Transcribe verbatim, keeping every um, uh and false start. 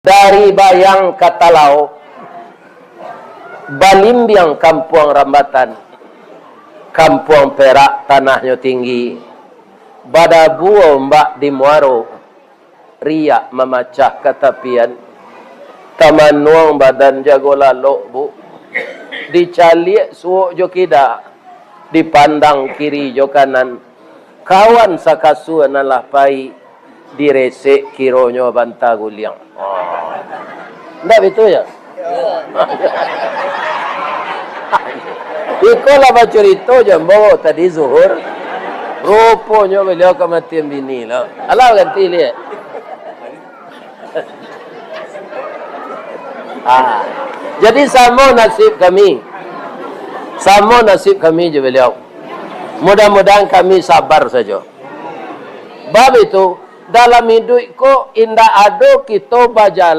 Dari Bayang ka Talaok, balimbiang kampuang rambatan, kampuang perak tanahnyo tinggi, badabu ombak di muaro, riak mamacah ka tapian, tamanuang badan jago lalok, Bu, dicaliak suok jo kida, dipandang kiri jo kanan, kawan sakasua nan lah pai, diresek kironyo banta guliang. Ndak bitu yo? Iko lah bacurito jo ambo tadi zuhur. Ruponyo baliau kamatian bini lo. Alah ganti liek. Ah. Jadi samo nasib kami. Samo nasib kami jo baliau. Mudah-mudahan kami sabar sajo. Bab itu, dalam iduik ko indak ado kito bajalan